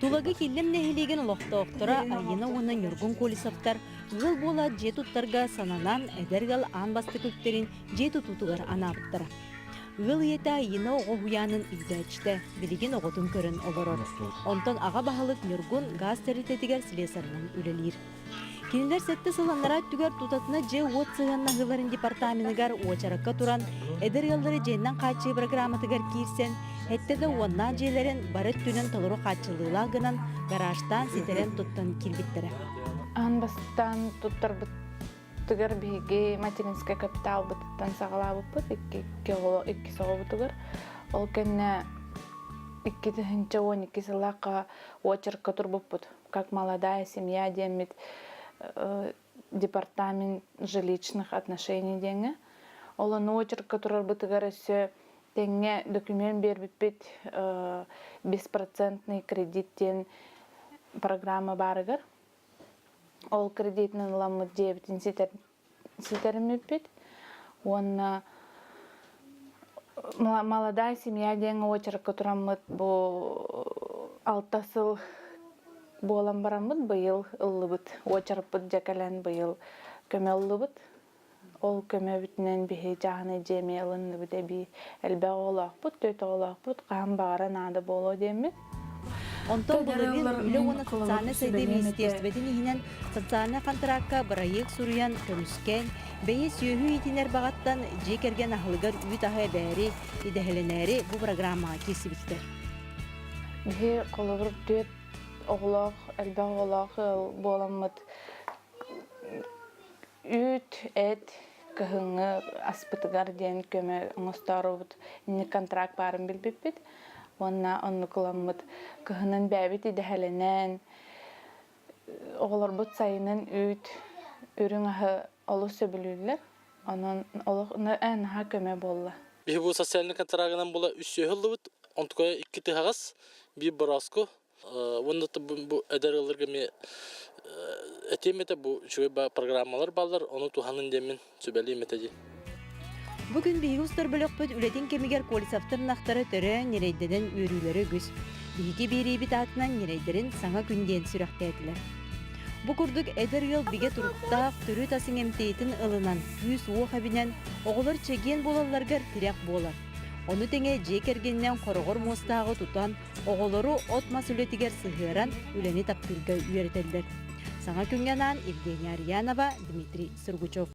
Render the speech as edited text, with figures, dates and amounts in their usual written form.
Тулагы Киллэм нэһилиэгин олохтоохторо Айыына уонна Ньургун Колесовтар ыал буолаат дьиэ туттарга сананан эдэр ыал аан бастакы үптэрин дьиэ тутуутугар анаабыттара. Ыал ийэтэ Айыына оҕо уһуйаанын иитээччитэ, билигин оҕотун көрөн олорор. Онтон аҕа баһылык Ньургун гаас тэрилтэтигэр слесарынан үлэлиир. Кинилэр сэттэ сыл анараа өттүгэр тутатына дьиэ-уот сыһыаннаһыыларын департаменыгар уочаракка туран, эдэр ыаллары дьиэннэн хааччыы программатыгар киирсэн, сэттэ да уоннаах дьиэлэрин бары өттүнэн толору хааччыллыылаах гынан гаражтаан ситэрэн туттан киирбиттэрэ. Аан бастаан туттарбытыгар биһиги материнскай капиталбытыттан саҕалаабыппыт икки оҕо иккис оҕобутугар. Ол кэннэ 2012 сыллаахха уочарка турбуппут. Как молодая семья диэммит департамент жилищных отношений диэҥҥэ. Ол ону очеркка турарбытыгар өссө тэҥҥэ документ биэрбиппит беспроцентный кредит диэн программа баарыгар. Ол кредитинэн ыламмыт дьиэбитин ситэриммиппит уонна молодая семья диэн очеркка тураммыт бу алта сыл буолан бараммыт быйыл ыллыбыт очеркпыт дьэ кэлэн быйыл көмө ыллыбыт ол көмөбүтүнэн биһи чааһынай дьиэ эмиэ ылынныбыт эбии элбэх оҕолоохпут түөрт оҕолоохпут хаһан баҕара наада буолуо диэммит. Онтон Эдэр былырыын ыаллар Үлэ мин уонна холобур социальнай сайдыы сүбэлиэм этэ министиэристибэтин иһинэн социальнай хантыраакка бырайыак суруйан, көмүскээн, бэйэ сүөһү иитинэр баҕаттан дьиэ кэргэн аһылыгар үүт аһы эбээри, идэһэлэнээри бу программаҕа киирсибиттэр. Биһи холобур түөрт оҕолоох, элбэх оҕолоох ыал буоламмыт үүт, эт кыһыҥҥы аспытыгар диэн көмө оҥостоорубут инник контракт баарын билбиппит уонна оннук ыламмыт кыһынын бэйэбит идэһэлэнэн оҕолорбут сайынын үүт үрүҥ аһы олус сөбүлүүллэр онон олох наһаа көмө буолла. Биһи бу социальный контрагынан була үс сүөһү ыллыбыт, онтукайа икки тыһаҕас, биир борооску. Уонна бу эдэр ыалларга эмиэ этиэм этэ бу үчүгэй программалар бааллар, ону туһанын диэммин сүбэлиэм этэ дии. Бу күн биһиги устар бөлөхпүт үлэтин кэмигэр Колесовтар ынахтара төрөөн, ньирэйдэнэн үөрүүлэрэ үгүс. Биһиги биэриибит аатынан ньирэйдэрин Саҥа күн диэн сүрэхтээтилэр. Бу курдук эдэр ыал бигэ туруктаах, төрүт ас иҥэмтиэтин ылынан, күүс-уох эбинэн, оҕолор чэгиэн буолалларыгар тирэх буолар. Ону тэҥэ дьиэ кэргэнинэн хороҕор муостааҕы тутан, оҕолору от-мас үлэтигэр сыһыаран үлэни таптыырга үөрэтэллэр. Саҥа күҥҥэ анаан Евгения Арьянова, Дмитрий Сургучев.